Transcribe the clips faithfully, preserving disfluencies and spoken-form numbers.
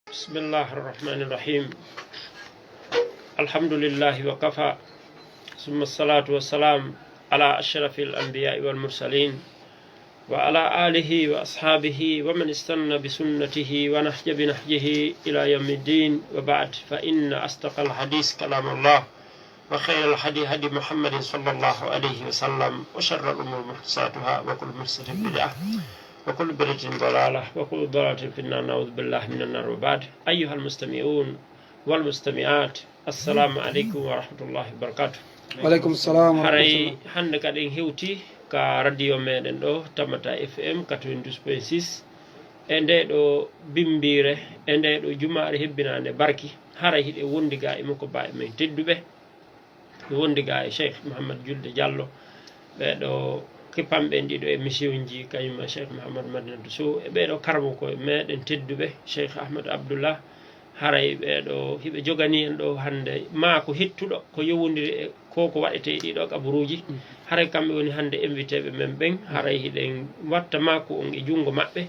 بسم الله الرحمن الرحيم. الحمد لله وكفى، ثم الصلاة والسلام على أشرف الأنبياء والمرسلين، وعلى آله وأصحابه ومن استن بسنته ونهج بنهجه إلى يوم الدين، وبعد، فإن أصدق الحديث كلام الله، وخير الهدي هدي محمد صلى الله عليه وسلم، وشر الأمور محدثاتها، وكل محدثة بدعة، وكل بدعة ضلالة، وكل ضلالة في النار، نعوذ بالله من النار، وبعد. أيها المستمعون والمستمعات، السلام عليكم ورحمة الله وبركاته. Wa aleykum salam wa Haray rahmatullah. Hannde kadi en hewti ka radio meɗen ɗo, Tamata F M quatre-vingt-douze point six, e nde ɗo bimbiire, e nde ɗo jumaare hebbinaande barki. Haray hiɗen wondi ga e makko ba e men tedduɓe. Mi wondi ga e Cheikh Mouhammad Julde Diallo. Ɓeeɗo kippanɓe en ɗiɗo émission ji, kañum e Cheikh Mouhammad Madinatu Sow, e ɓeeɗo karmo ko meɗen tedduɓe, Cheikh Ahmad Abdullah. Haray ɓeeɗo hiɓe jogani en ɗo hannde maa ko hittuɗo ko yowondiri e ko ko waɗete e ɗiɗo kaburuuji. Haray kamɓe woni hannde invité ɓe men ɓen. Haray hiɗen watta makko on e junngo maɓɓe.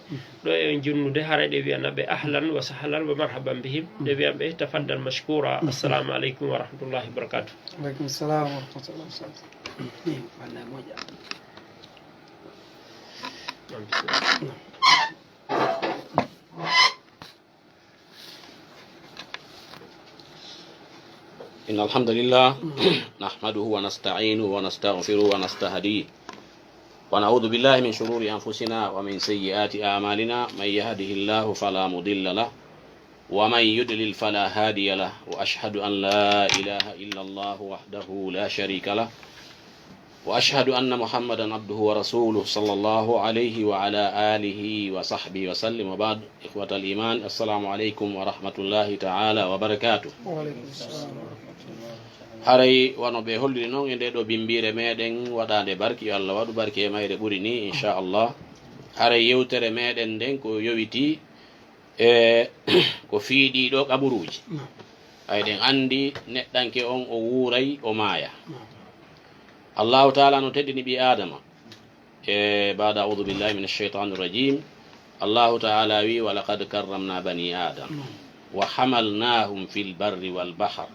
Ɗo e on junnude, haray ɗe wiyana ɓe ahlan wa sahlan wa marhaban bihim. Ɗe wiyan ɓe tafaddal mashkura. Assalamu aleykum wa rahmatullahi wa barakatuh. Aleykum salam wa rahmatullah. إن الحمد لله نحمده ونستعينه ونستغفره ونستهديه، ونعوذ بالله من شرور أنفسنا ومن سيئات أعمالنا. من يهده الله فلا مضل له، ومن يضلل فلا هادي له، وأشهد أن لا إله إلا الله وحده لا شريك له، وأشهد أن محمدا عبده ورسوله، صلى الله عليه وعلى آله وصحبه وسلم، وبعد. إخوة الإيمان، السلام عليكم ورحمة الله تعالى وبركاته. Wa aleykum salam wa rahmatullah. Haray wano ɓe holliri noon e nde ɗo bimbiire meɗen waɗaande barki, yo Allah waɗu barki e mayre ɓuri ni, inchallah. Haray yewtere meɗen nden ko yowiti e ko fii ɗiɗo kaburuuji. Ay, eɗen anndi neɗɗanke on o wuuray, o maaya. Allahu taala no teddini ɓii Aadama. E baada, audu billahi min alcheytani irrajim. Allahu taala wi, walaqad karramna bani Adam wa hamalnahum fi lbarri walbahr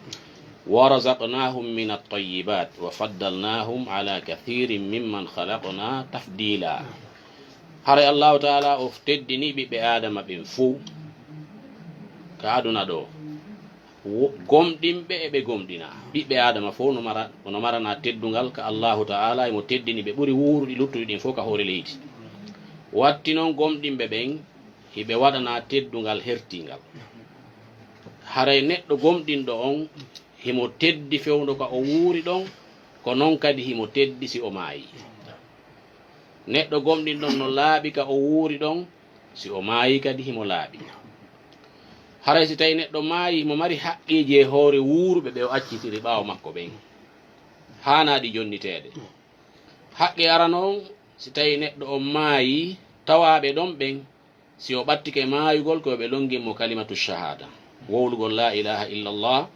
wa razaqnahum min altayibat wa faddalnahum ala kathirin mimman khalaqna tafdila. Haray Allahu taala o teddini ɓiɓɓe Aadama ɓen fow ka aduna ɗo. Wo-, gomɗinɓe e ɓe gomɗinaa. Ɓiɓɓe Aadama fow no mara-, no maranaa teddungal ka Allahu taala, emo teddini ɓe ɓuri wuuruɗi luttuɗi ɗin fow ka hoore leydi. Watti non gomɗinɓe ɓen, hiɓe waɗanaa teddungal hertiingal. Haray neɗɗo gomɗinɗo on, himo teddi fewndo ka o wuuri ɗon, ko non kadi himo teddi si o maayi. Neɗɗo gomɗinɗo on no laaɓi ka o wuuri ɗon, si o maayi kadi himo laaɓi. Haray si tawi neɗɗo maayi, himo mari haqqeeji e hoore wuuruɓe ɓe o accitiri ɓaawo makko ɓen. Haanaa ɗi jonniteede. Haqqe arano on, si tawi neɗɗo on maayi, tawaaɓe ɗon ɓen, si o ɓattike maayugol, ko ɓe longin mo kalimatu shahada, wowlugol la ilaha illallah.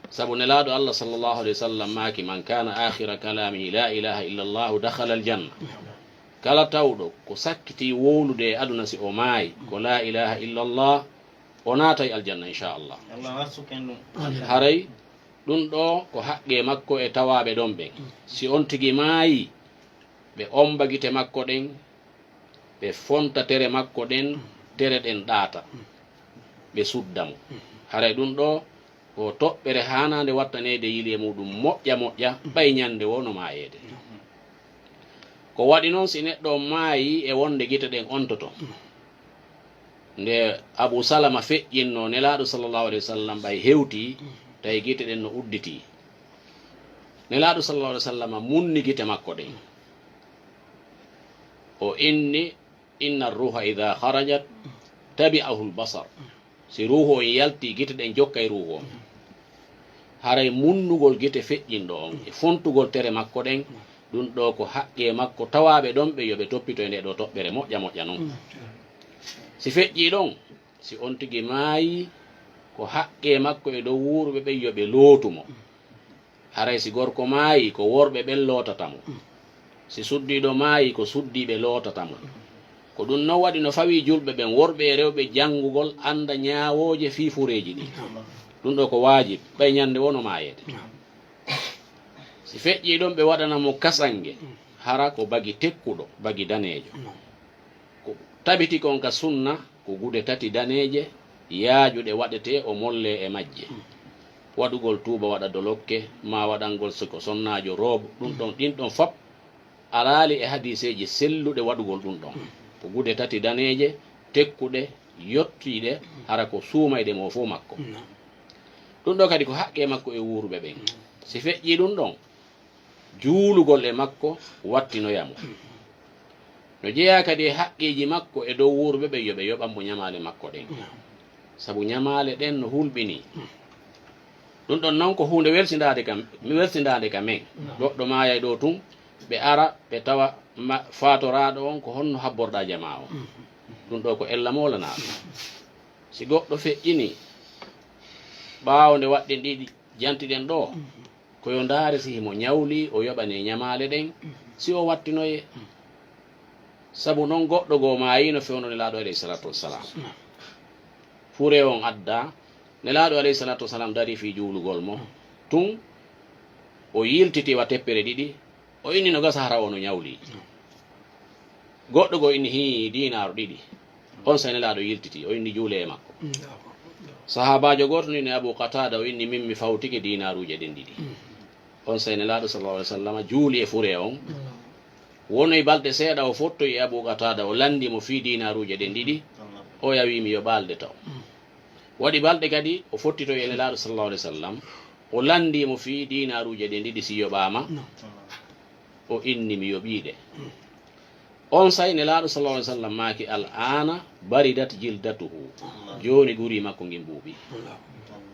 Sabu Nelaaɗo Allah sallallahu alayhi wa sallam maaki, man kana akhira kalamihi la ilaha illallah dakhala aljanna. Kala tawɗo ko sakkiti wowlude e aduna, si o maayi, ko la ilaha illallah, o naatay aljanna, inchallah. Haray ɗum ɗo ko haqqe makko e tawaaɓe ɗon ɓen. Si on tigi maayi, ɓe omba gite makko ɗen, ɓe fonta tere makko ɗen, tere ɗen ɗaata, ɓe sudda mo. Haray ɗum ɗo ko toɓɓere haanaande wattaneede yili e muɗum moƴƴa moƴƴa, ɓay ñande wo no maayeede. Ko waɗi non, si neɗɗo on maayi e wonde gite ɗen ontoto. Nde Abu Salama feƴƴinnoo Nelaaɗo sallallahu alayhi wa sallam ɓay hewtii, tawi gite ɗen no udditii. Nelaaɗo sallallahu alayhi wa sallam munni gite makko ɗen. O inni, inna ruha ida kharajat tabi'ahu albasar. Si ruuhu on yalti, gite ɗen jokkay ruuhu on. Haray munnugol gite feƴƴinɗo on e fontugol tere makko ɗen, ɗum ɗo ko haqqe makko tawaaɓe ɗon ɓe yo ɓe toppito e nde ɗo toɓɓere moƴƴa moƴƴa non. Si feƴƴii ɗon, si on tigi maayi, ko haqqe makko e dow wuuruɓe ɓen yo ɓe lootu mo. Haray si gorko maayi, ko worɓe ɓen lootata mo. Si suddiiɗo maayi, ko suddiiɓe lootata mo. Ko ɗum noon waɗi no fawii julɓe ɓen, worɓe e rewɓe, janngugol, annda ñaawooje fii fureeji ɗin. Ɗum ɗoo ko waajib, ɓay ñannde woo no maayeede. Si feƴƴii ɗon, ɓe waɗana mo kasange, hara ko bagi tekkuɗo, bagi daneejo. Ko tabiti kon ka sunna, ko gude tati daneeje yaajuɗe waɗetee, o mollee e majje. Waɗugol tuuba waɗa dolokke, maa waɗangol si ko sonnaajo roobo, ɗum ɗon, ɗin ɗon fop alaali e hadiiseeji selluɗe waɗugol ɗum ɗon. Ko gude tati daneeje, tekkuɗe, yottiiɗe, hara ko suumayɗe mo fof makko. Ɗum ɗoo kadi ko haqqee makko e wuuruɓe ɓen. Si feƴƴii ɗum ɗon, juulugol e makko wattinoya mo. No jeyaa kadi e haqqeeji makko e dow wuuruɓe ɓen, yo ɓe yoɓan mo ñamaale makko ɗen. Sabu ñamaale ɗen no hulɓinii. Ɗum ɗon non ko huunde welsindaade ka, welsindaande ka men. Goɗɗo maayay ɗoo tun, ɓe ara, ɓe tawa ma-, faatoraaɗo on, ko honno habborɗaa jamaa on. Ɗum ɗoo ko ella moolanaaɗo. Si goɗɗo feƴƴinii, ɓaawo nde waɗɗen ɗiɗi, jantiɗen ɗoo, ko yo ndaare si himo ñawli, o yoɓane ñamaale ɗen, si o wattinoye. Sabu non goɗɗo goo maayino fewndo Nelaaɗo alayhi salatu wassalam. Fure on adda, Nelaaɗo alayhi salatu wassalam dari fii juulugol mo. Tun o yiltiti wa teppere ɗiɗi, o inni no gasa hara o no ñawli. Goɗɗo goo inni hii diinaaru ɗiɗi. Onsay Nelaaɗo yiltiti, o inni juulee e makko. Sahaabaajo gooto no inni Abu Qatada, o inni min mi fawtike diinaaruuje ɗen ɗiɗi. Onsay Nelaaɗo sallallahu alayhi wa sallam juuli e fure on. Wonoy balɗe seeɗa, o fottoyi e Abu Qatada, o lanndi mo fii diinaaruuje ɗen ɗiɗi. O yawi mi yo ɓaalde taw. Waɗi balɗe kadi, o fottitoyi e Nelaaɗo sallallahu alayhi wa sallam, o lanndi mo fii diinaaruuje ɗen ɗiɗi si yoɓaama. O inni mi yoɓii ɗe. Onsay Nelaaɗo sallallahu alayhi wa sallam maaki, "Al aana baridat jildatuhu." Jooni guri makko ngin ɓuuɓi.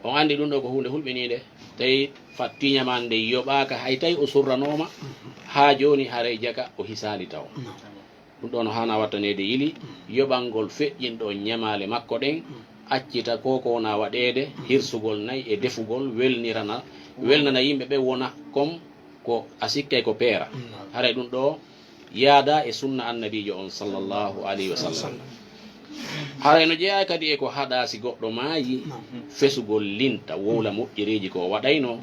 On anndi ɗum ɗoo ko huunde hulɓiniinde. Tawi fattiiña maa nde yoɓaaka, hay tawi o surranooma, haa jooni haray jaka o hisaali taw. Ɗum ɗoo no haana wattaneede yili, yoɓangol feƴƴinɗo ñamaale makko ɗen, accita ko ko wona waɗeede, hirsugol nayi e defugol, welnirana, welnana yimɓe ɓe wona comme ko a sikkay ko peera. Haray ɗum ɗoo yaada e sunna annabiijo on sallallahu alayhi wa sallam. Haray no jeyaa kadi e ko haɗaa si goɗɗo maayi, fesugol linta, wowla moƴƴereeji ko o waɗayno,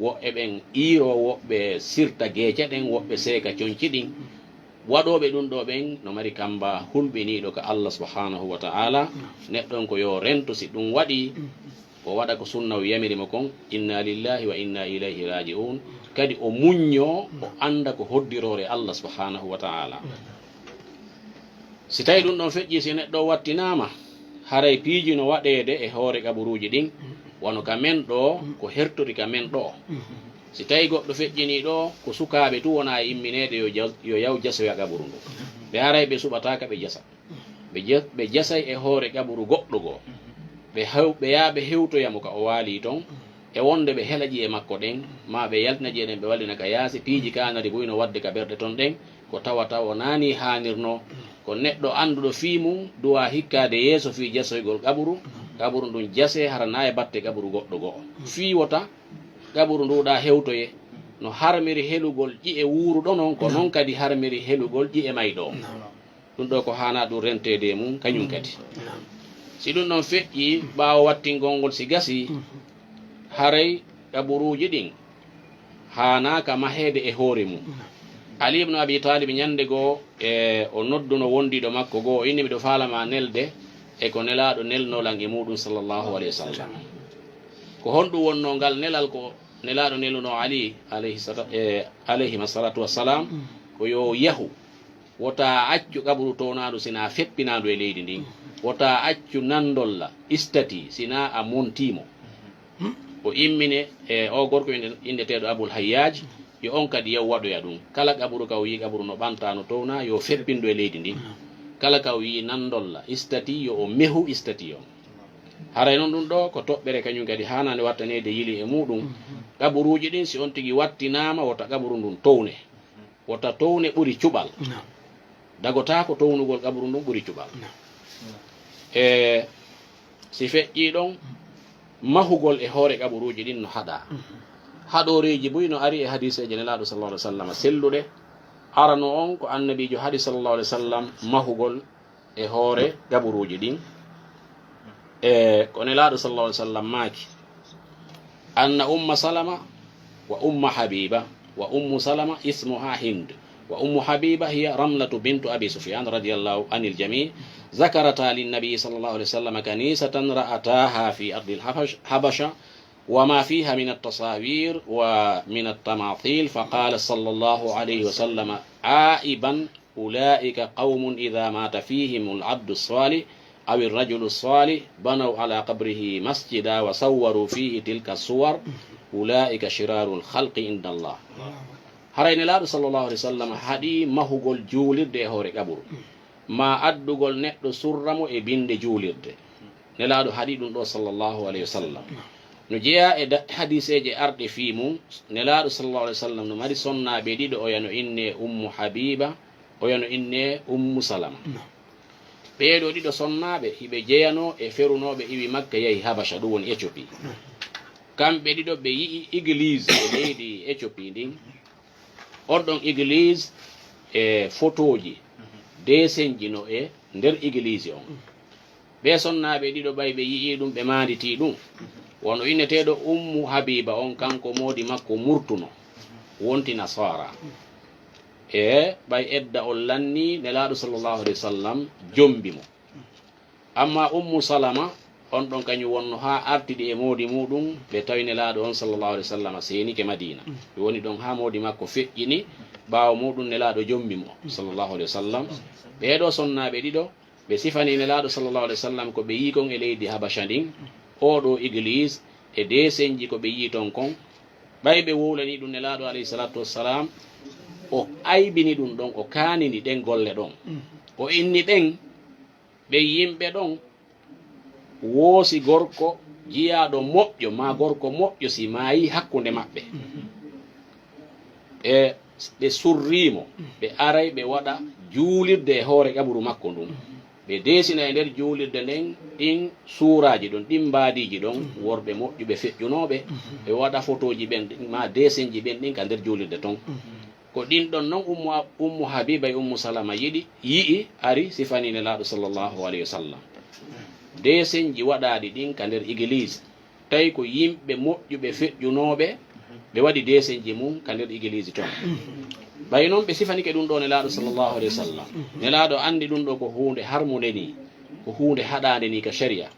woɓɓe ɓen iiro, woɓɓe sirta geece ɗen, woɓɓe seeka conci ɗin. Waɗooɓe ɗum ɗoo ɓen no mari kamba hulɓiniiɗo ka Allah subhanahu wa ta'ala. Neɗɗo on ko yo rento si ɗum waɗi, o waɗa ko sunna o yamiri mo kon, "Inna lillahi wa inna ilayhi raji'un." Kadi o muññoo, o annda ko hoddiroore Allah subhanahu wa ta'ala. Si tawi ɗum ɗon feƴƴi, si neɗɗo wattinaama, haray piiji no waɗeede e hoore qaburuuji ɗin, wano ka men ɗoo, ko hertori ka men ɗoo. Si tawi goɗɗo feƴƴinii ɗoo, ko sukaaɓe tun wona e immineede yo ja-, yo yaw jasoya qaburu ndu. Ɓe haray ɓe suɓataa ka ɓe jasa. Ɓe ja-, ɓe jasay e hoore qaburu goɗɗo goo. Ɓe hew-, ɓe yaa ɓe hewtoya mo ka o waalii ton, e wonde ɓe hela ƴi'e makko ɗen, maa ɓe yaltina ƴi'e ɗen ɓe wallina ka yaasi, piiji kaanari buy no waɗde ka ɓerɗe ton ɗen, ko tawata wonaani haanirnoo. Ko neɗɗo annduɗo fii mum duwaa hikkaade yeeso fii jasoygol qaburu, qaburu ndun jasee hara na e batte qaburu goɗɗo go'o. Fii wota qaburu ndu ɗaa hewtoye, no harmiri helugol ƴi'e wuuruɗo non, ko non kadi harmiri helugol ƴi'e mayɗo. Ɗum ɗoo ko haanaa ɗum renteede e mum kañum kadi. Si ɗum ɗon feƴƴii ɓaawo wattingol ngol si gasii, haray qaburuuji ɗin haanaaka maheede e hoore mum. Ali ibnu Abi Talib ñannde goo, e, o nodduno wondiiɗo makko goo, o inni, "Miɗo faala ma nelde e ko Nelaaɗo nelnoo lan e muuɗum, sallallahu alayhi wa sallam." Ko honɗum wonnoo ngal nelal? Ko Nelaaɗo nelunoo Ali, alayhi sala-, e, alayhima salatu wassalam, ko yo yahu. Wota accu qaburu townaandu sinaa feppinaandu e leydi ndin. Wota accu nandolla, istati, sinaa a montii mo. O immine, e, o gorko innde-, inndeteeɗo Abul Hayyaj, yo on kadi yaw waɗoya ɗum. Kala qaburu ka o yi'i qaburu no ɓantaa, no townaa, yo feppindu e leydi ndin. Kala ka o yi'i nandolla, istati, yo o mehu istati on. Haray non ɗum ɗoo ko toɓɓere kañum kadi haanaande wattaneede yili e muuɗum. Qaburuuji ɗin, si on tigi wattinaama, wota qaburu ndun towne. Wota towne ɓuri cuɓal. Naam. Dagotaako townugol qaburu ndun ɓuri cuɓal. Naam. E si feƴƴii ɗon, mahugol e hoore qaburuuji ɗin no haɗaa. Mhm. Haɗooreeji buy no ari e hadiiseeje Nelaaɗo sallallahu alaihi wasallam selluɗe. Arano on ko Annabiijo haɗi sallallahu alaihi wasallam mahugol e hoore gaburuuji ɗin. E ko Nelaaɗo sallallahu alaihi wasallam maaki, anna Umma Salama wa Umma Habiba, wa Ummu Salama ismuha Hind, wa Ummu Habiba hiya Ramlatu bintu Abi Sufyan radiyallahu anil jami', zakarata linnabi sallallahu alaihi wasallam kanisatan ra'ataha fi ardil Habash-, Habasha, وما فيها من التصاوير ومن التماثيل، فقال صلى الله عليه وسلم عائبا: أولئك قوم إذا مات فيهم العبد الصالح أو الرجل الصالح بنوا على قبره مسجدا وصوروا فيه تلك الصور، أولئك شرار الخلق عند الله. Haray Nelaaɗo sallallahu alaihi wasallam haɗi mahugol juulirde e hoore qaburu, ma addugol neɗɗo surra mo e binde juulirde. Nelaaɗo haɗi ɗum ɗo sallallahu alaihi wasallam. No jeyaa e da-, hadiseeje arɗe fii mum, Nelaaɗo sallallahu alaihi wasallam no mari sonnaaɓe ɗiɗo, oya no innee Ummu Habiba, oya no innee Ummu Salama. Ɓee ɗoo ɗiɗo sonnaaɓe, hiɓe jeyanoo e ferunooɓe iwi Makka yahi Habasha, ɗum woni Éthiopie. Kamɓe ɗiɗo ɓe yi'i église e leydi Éthiopie ndin. On ɗon église e fotooji, desenji no e nder église on. Ɓee sonnaaɓe ɗiɗo ɓay ɓe yi'i ɗum, ɓe maanditii ɗum. Wano inneteeɗo Ummu Habiba on, kanko moodi makko murtuno, wonti Nasaara. E ɓay edda on lanni, Nelaaɗo sallallahu alaihi wasallam jombi mo. Amma Ummu Salama, on ɗon kañum wonno haa artidi e moodi muuɗum, ɓe tawi Nelaaɗo on sallallahu alaihi wasallam seenike Madiina. Ɓe woni ɗon haa moodi makko feƴƴini, ɓaawo muuɗum Nelaaɗo jombi mo sallallahu alaihi wasallam. Ɓee ɗoo sonnaaɓe ɗiɗo, ɓe sifani Nelaaɗo sallallahu alaihi wasallam ko ɓe yi'i kon e leydi Habasha ndin, oo ɗoo église e desenji ko ɓe yi'i ton kon. Ɓay ɓe wowlanii ɗum Nelaaɗo alayhi salatu wassalam, o aybini ɗum ɗon, o kaanini ɗen golle ɗon. O inni ɓen, ɓen yimɓe ɗon woosi gorko jiyaaɗo moƴƴo, maa gorko moƴƴo si maayi hakkunde maɓɓe. E ɓe surrii mo, ɓe aray ɓe waɗa juulirde e hoore qaburu makko ndun. Ɓe deesina e nder juulirde nden ɗin suuraaji ɗon, ɗin mbaadiiji ɗon, worɓe moƴƴuɓe feƴƴunooɓe, ɓe waɗa fotooji ɓen ɗin, maa deesenji ɓen ɗin ka nder juulirde ton. Ko ɗin ɗon non Ummu, Ummu Habiba e Ummu Salama yiɗi, yi'i, ari sifani Nelaaɗo sallallahu alayhi wa sallam. Deesenji waɗaaɗi ɗin ka nder igiliis, tawi ko yimɓe moƴƴuɓe feƴƴunooɓe, ɓe waɗi deesenji mum ka nder igiliisi ton. Ɓay non ɓe sifanike ɗum ɗo Nelaaɗo sallallahu alayhi wa sallam. Nelaaɗo anndi ɗum ɗo ko huunde harmunde nii, ko huunde haɗaande nii ka sharia.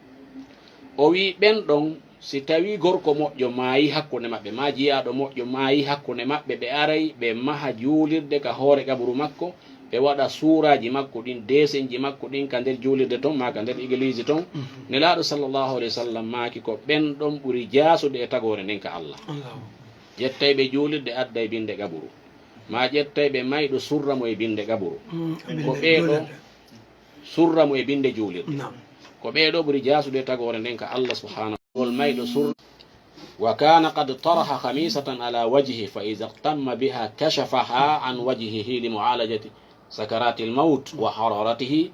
O wi'i ɓen ɗon, si tawii gorko moƴƴo maayi hakkunde maɓɓe, maa jiyaaɗo moƴƴo maayi hakkunde maɓɓe, ɓe aray ɓe maha juulirde ka hoore qaburu makko, ɓe waɗa suuraaji makko ɗin, deesenji makko ɗin ka nder juulirde ton, maa ka nder igiliisi ton. Nelaaɗo sallallahu alayhi wa sallam maaki ko ɓen ɗon ɓuri jaasude e tagoore nden ka Allah. Ƴettay ɓe juulirde, adday binde qaburu, maa ƴettay ɓe mayɗo surra mo e binde qaburu. Ko ɓee ɗo surra mo e binde juulirde. Ko ɓee ɗo ɓuri jaasude e tagoore nden ka Allah subhanahu. Ngol mayɗo surra. وكان قد طرح خميصة على وجهه، فإذا اغتم بها كشفها عن وجهه لمعالجة سكرات الموت وحرارته.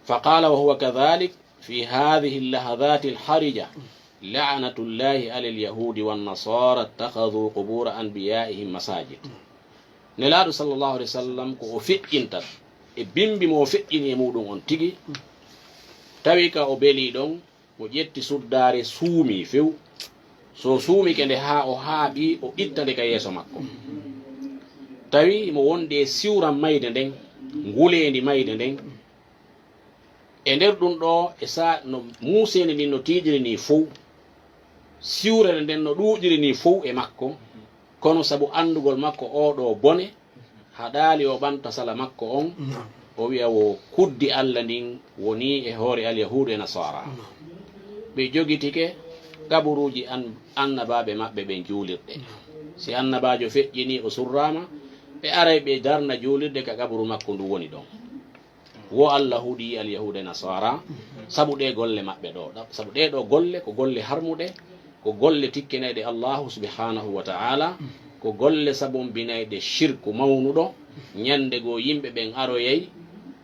فقال وهو كذلك في هذه اللحظات الحرجة: لعنة الله على اليهود والنصارى اتخذوا قبور أنبيائهم مساجد. Nelaaɗo sallallahu alayhi wa sallam ko o feƴƴinta e bimbi mo o feƴƴini e muɗum on tigi, tawi ka o beli ɗon, o ƴetti suddaare, suumi few. So suumike nde haa o haaɓi, o itta nde ka yeeso makko. Tawi mo wonde e siwran mayde nden, nguleendi mayde nden. E nder ɗum ɗo, e sa no muuseende ndin no tiiɗiri nii fow, siwrere nden no ɗuuɗiri nii fow e makko, kono sabu anndugol makko oo ɗoo bone, haɗaali o ɓanta sala makko on, o wi'a wo kuddi Alla ndin wonii e hoore Alyahuudu e Nasaara. Ɓe jogitike kaburuuji an-, annabaaɓe maɓɓe ɓen juulirɗe. Si annabaajo feƴƴinii, o surraama, ɓe aray ɓe darna juulirde ka kaburu makko ndu woni ɗon. Wo Alla huɗi Alyahuuda e Nasaara, sabu ɗee golle maɓɓe ɗo. Ɗa-, sabu ɗee ɗo golle ko golle harmuɗe, ko golle tikkinayɗe Allaahu subhaanahu wa ta'aala, ko golle sabombinayɗe shirku mawnuɗo. Ñannde goo yimɓe ɓen aroyay,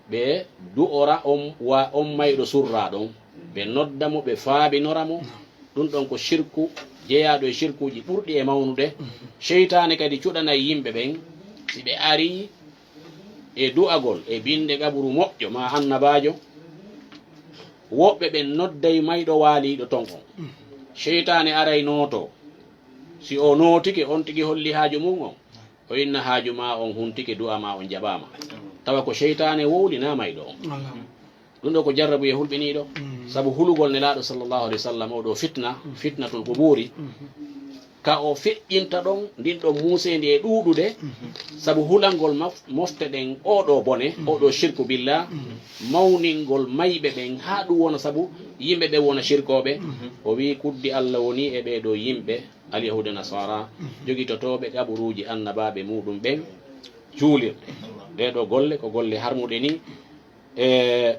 ɓe du'ora on, wa on mayɗo surraa ɗon, ɓe nodda mo, ɓe faabinora mo. Ɗum ɗon ko shirku jeyaaɗo e shirkuuji ɓurɗi e mawnude. Seytaane kadi cuɗanay yimɓe ɓen, si ɓe arii, e du'agol e binnde qaburu moƴƴo ma annabaajo, woɓɓe ɓen nodday mayɗo waaliiɗo ton on. Seytaane aray nootoo. Si o nootike, on tigi holli haaju mun on, o inna haaju ma on huntike, du'a ma on jaɓaama. Tawa ko seytaane wowlinaa mayɗo on. Ɗum ɗo ko jarrabu e hulɓiniiɗo. Sabu hulugol Nelaaɗo sallallahu alayhi wa sallam, oo ɗoo fitna, fitnatul qubuuri, ka o feƴƴinta ɗon ndin ɗon muuseendi e ɗuuɗude, sabu hulangol maf-, mofte ɗen oo ɗoo bone, oo ɗoo shirku billah, mawningol mayɓe ɓen haa ɗum wona sabu yimɓe ɓen wona shirkooɓe. O wi'i, kuddi Allah woni e ɓee ɗoo yimɓe, alyahuuda nasaara, jogitotooɓe qaburuuji annabaaɓe muɗum ɓen juulirɗe. Ɗee ɗoo golle ko golle harmuɗe ni. E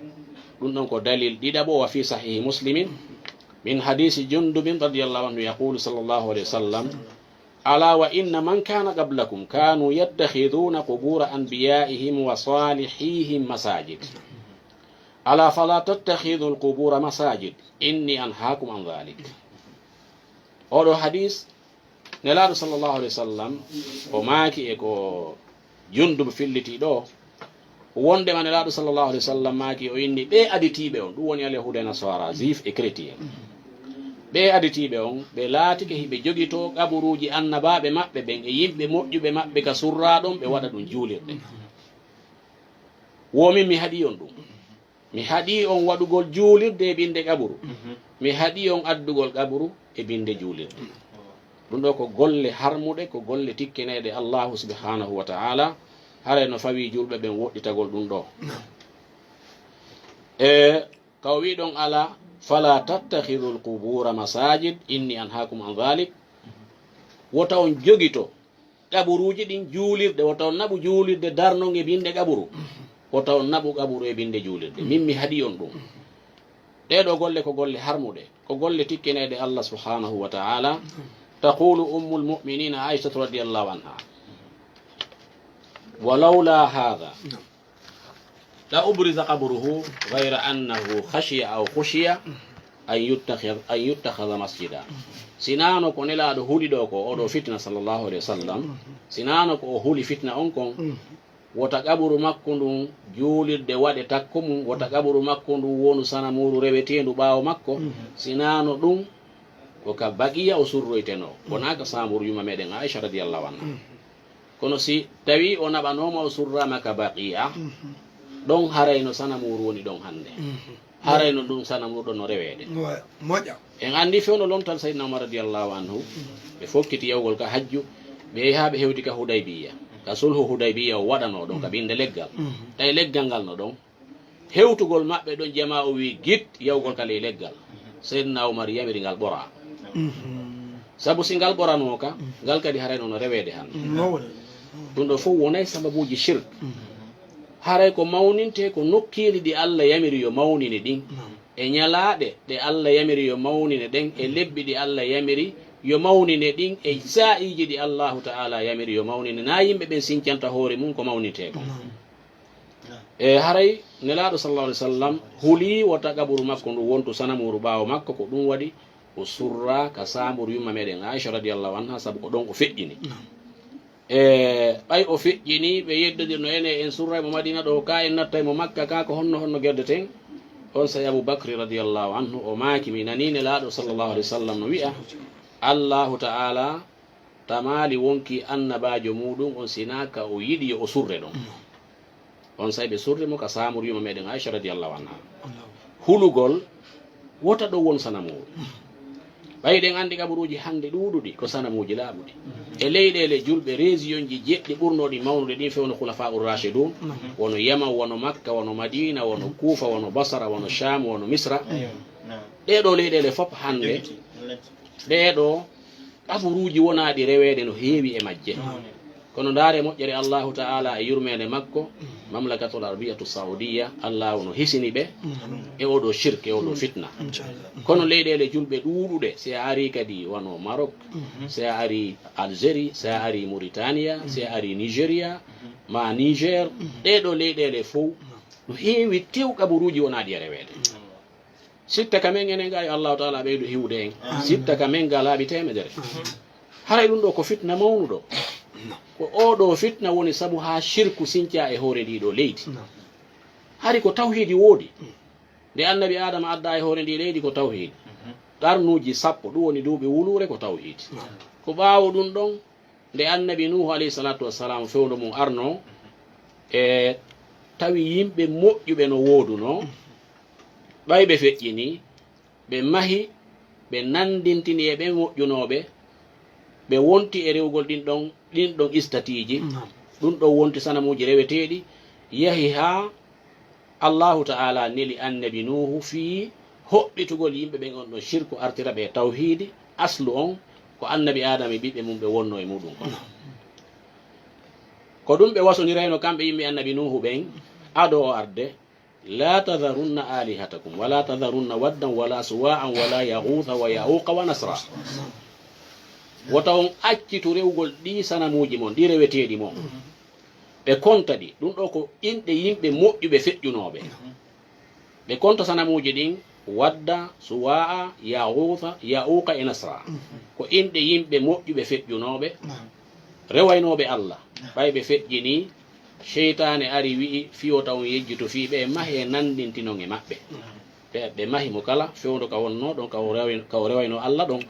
ɗum ɗon ko dalil ɗiɗaɓo, wa fi sahihi muslimin min hadisi jundubin radiyallahu anhu yaqulu sallallahu alayhi wa sallam, ala wa inna man kana qablakum kanu yattakhidhuna qubura anbiyaihim wa salihihim masajid. Ala fala tattakhidhu alqubura masajid, inni anhaakum an dhalik. Oɗo hadis, Nelaaɗo sallallahu alayhi wa sallam, o maaki e ko Jundub filliti ɗo, wondema Nelaaɗo sallallahu alayhi wa sallam maaki, o inni ɓe aditiiɓe on, ɗum woni alyahuuda e nasaara, juif e chrétien. Ɓe aditiiɓe on, ɓe laatike hiɓe jogitoo qaburuuji annabaaɓe maɓɓe ɓen e yimɓe moƴƴuɓe maɓɓe ka surraa ɗon, ɓe waɗa ɗum juulirɗe. Wo min mi haɗi on ɗum. Mi haɗii on waɗugol juulirde e binnde qaburu. Mi haɗii on addugol qaburu e binnde juulirde. Ɗum ɗo ko golle harmuɗe, ko golle tikkeneeɗe Allahu subhanahu wa ta'ala. Haray no fawii julɓe ɓen woɗɗitagol ɗum ɗo. E ka o wii ɗon, ala, fala tattakhidhul qubura masajid, inni anhaakum an dhalik. Wota on jogito qaburuuji ɗin juulirɗe, wota on naɓu juulirde darnon e binnde qaburu, wota on naɓu qaburu e binnde juulirde. Min mi haɗi on ɗum. Ɗee ɗoo golle ko golle harmuɗe, ko golle tikkeneeɗe Allah subhanahu wa ta'ala. Taqulu ummul mu'minina Aishatu radiyallahu anha, wa lawla hadha la ubriza qabruhu ghayra annahu khashiya aw khushiya an yuttakhadha, an yuttakhadha masjida. Sinaano ko Nelaaɗo huli ɗo ko oɗo fitna sallallahu alayhi wa sallam, sinaano ko o huli fitna on kon, wota qaburu makko ndun juulirde waɗe takko mum, wota qaburu makko ndun wonu sanamuuru reweteendu ɓaawo makko, sinaano ɗum ko ka Baqiya o surroytenoo, wonaa ka saamuru yumma meɗen Aisha radiyallahu anha. Kono si tawi o naɓanooma o surraama ka Baqiya, ɗon haray no sanamuuru woni ɗon hannde. Haray no ɗum sanamuuru ɗon no reweede. Wa-, moƴƴa. En anndi fewndo lontal Sayyidina Umar radiyallahu anhu, ɓe fokkiti yawgol ka hajju, ɓe yahi haa ɓe hewti ka Hudaybiya. Ka sulhu Hudaybiya o waɗanoo ɗon ka binnde leggal. Tawi leggal ngal no ɗon. Hewtugol maɓɓe ɗon, jamaa o wii git yawgol ka ley leggal. Seydina Umar yamiri ngal ɓoraa. Sabu si ngal ɓoranooka, ngal kadi haray no no reweede hannde. Ɗum ɗo fof wonay sababuuji shirk. Haray ko mawnintee ko nokkeeli ɗi Allah yamiri yo mawnine ɗin, e ñalaaɗe ɗe Allah yamiri yo mawnine ɗen, e lebbi ɗi Allah yamiri yo mawnine ɗin, e saa'iiji ɗi Allahu Ta'ala yamiri yo mawnine. Na yimɓe ɓen sincanta hoore mum ko mawnintee kon. E haray Nelaaɗo sallallahu alaihi wasallam hulii wota qaburu makko ndu wontu sanamuuru ɓaawo makko, ko ɗum waɗi o surraa ka saamuru yumma meɗen Aisha radiyallahu anha, sabu ko ɗon o feƴƴini. E ɓay o feƴƴini, ɓe yeddodirno ene en surray mo Madina ɗo, ka en nattay mo Makka, ka ko honno honno gerdeten? On say Abu Bakri radiyallahu anhu o maaki, mi nanii Nelaaɗo sallallahu alaihi wasallam no wi'a, Allahu Ta'ala tamaali wonkii annabaajo muuɗum on, sinaa ka o yiɗi yo o surre ɗon. On say ɓe surri mo ka saamuru yumma meɗen Aisha radiyallahu anha. Hulugol wota ɗo won sanamuuru. Ɓay ɗen anndi qaburuuji hannde ɗuuɗuɗi ko sanamuuji laaɓuɗi. E leyɗeele julɓe, région ji jeɗɗi ɓurnooɗi mawnude ɗin fewndo Khulafa ur Rashidun, wono Yaman, wono Makka, wono Madina, wono Kufa, wono Basra, wono Sham, wono Misra. Ɗee ɗoo leyɗeele fof hannde, ɗee ɗoo qaburuuji wonaaɗi reweede no heewi e majje. Kono ndaare moƴƴere Allahu Ta'ala e yurmeende makko, Mamlakatul Arabiyatu Saudiya, Allahu no hisini ɓe e oɗo shirk, e oɗo fitna. Kono leyɗeele julɓe ɗuuɗuɗe, si a ari kadi wano Maroc, si a ari Algérie, si a ari Mauritania, si a ari Nigeria, ma Niger, ɗee ɗoo leyɗeele fof no heewi tew qaburuuji wonaaɗi e reweede. Sitta ka men enen ga yo Allahu Ta'ala ɓeydu hiwde en. Sitta ka men ga laaɓi teemedere. Haray ɗum ɗo ko fitna mawnuɗo. Ko oo ɗoo fitna woni sabu haa sirku sincaa e hoore ndii ɗoo leydi. Hari ko tawhiidi woodi. Nde annabi Aadama addaa e hoore ndii leydi ko tawhiidi. Qarnuuji sappo, ɗum woni duuɓi wuluure ko tawhiidi. Ko ɓaawo ɗum ɗon, nde annabi Nuuhu alayhi salaatu wassalaam fewndo mum arnoo, e tawi yimɓe moƴƴuɓe no woodunoo, ɓay ɓe feƴƴinii, ɓe mahi, ɓe nanndintini e ɓe moƴƴunooɓe, ɓe wonti e rewgol ɗin ɗon, ɗin ɗon istatiiji. Naam. Ɗum ɗon wonti sanamuuji reweteeɗi, yahi haa Allaahu Ta'aalaa neli annabi Nuuhu fii hoɓɓitugol yimɓe ɓen on ɗon sirku, artira ɓe e tawhiidi, aslu on, ko annabi Aadama e ɓiɓɓe mum ɓe wonnoo e muɗum kon. Naam. Ko ɗum ɓe wasonirayno kamɓe yimɓe annabi Nuuhu ɓen, ado o arde, "Laa tadharunna aalihatakum, wa laa tadharunna waddan, wa laa suwaa'an, wa laa yaghuutha, wa ya'uuqa, wa nasra." Wota on accitu rewgol ɗii sanamuuji mon, ɗii reweteeɗi mon. Ɓe konta ɗi, ɗum ɗoo ko inɗe yimɓe moƴƴuɓe feƴƴunooɓe. Ɓe konta sanamuuji ɗin, Wadda, Suwaa'a, Yaghuutha, Ya'uuqa e Nasra. Ko inɗe yimɓe moƴƴuɓe feƴƴunooɓe, rewaynooɓe Alla. Ɓay ɓe feƴƴinii, seytaane ari wi'i, "Fii wota on yejjitu fii ɓe, mahee nanndintinon e maɓɓe." Ɓe, ɓe mahi mo kala fewndo ka wonnoo ɗon, ka o rewi-, ka o rewaynoo Alla ɗon.